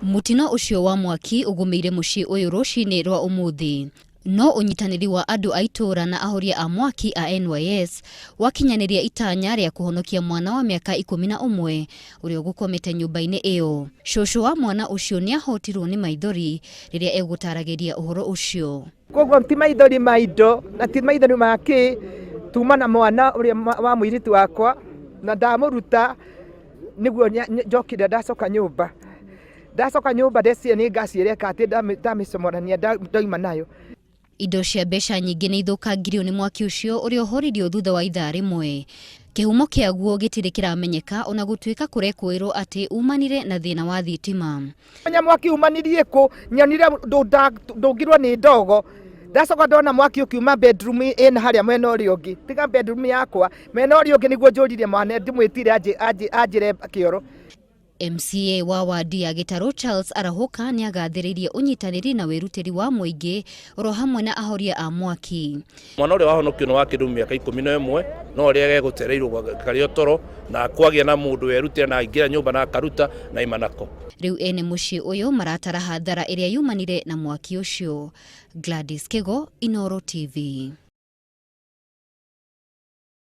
Mũtino ũcio wa mwaki ũgũmĩire mũciĩ ũyũ rũcinĩ rwa ũmũthĩ. No ũnyitanĩri wa andũ a itũũra na ahoria a mwaki a NYS wakinyanĩria itanya rĩa kũhonokia mwana wa mĩaka 11 ũrĩa ũgũkomete nyũmba-inĩ ĩyo. Cũcũ wa mwana ũcio nĩ ahotirwo nĩ maithori rĩrĩa egũtaragĩria ũhoro ũcio. Koguo ti maithori ma indo na ti maithori ma kĩ, tuma na mwana ũrĩa wa mũirĩtu wakwa na ndamũruta nĩguo njokire ndacoka nyũmba. Ndacoka nyũmba ndeciria nĩ ngaci ĩreka atĩ ndamĩcomorania ndoima nayo. Indo cia mbeca nyingĩ nĩ ithũkangirio nĩ mwaki ũcio ũrĩa ũhoririo thutha wa ithaa rĩmwe. Kĩhumo kĩaguo gĩtirĩ kĩramenyeka ona gũtuĩka kũrekũĩrwo atĩ umanire na thĩna wa thitima. Menya mwaki umanirie kũ, nyonire ndũngirwo nĩ ndogo. Ndacoka ndona mwaki ũkiuma bedroom ĩna harĩa mwena ũrĩa ũngĩ, tiga bedroom yakwa, mwena ũrĩa ũngĩ nĩguo njũririe mwana ndĩmwĩtire anjĩre kĩoro. MCA wa wadi ya Gĩtarũ Charles Arahũka nĩagathĩrĩirie ũnyitanĩri na wĩrutĩri wa mũingĩ oro hamwe na ahoria a mwaki. Mwana ũrĩa wahonokio nĩ wa kĩndũ mĩaka 11 no ũrĩa egũtereirwo karĩ toro na kwagĩa na mũndũ werutĩra na aingĩra nyũmba na akaruta na imanako. Rĩu ene mũciĩ ũyũ maratara hathara ĩrĩa yumanire na mwaki ũcio. Gladys Kĩgo, Inooro TV.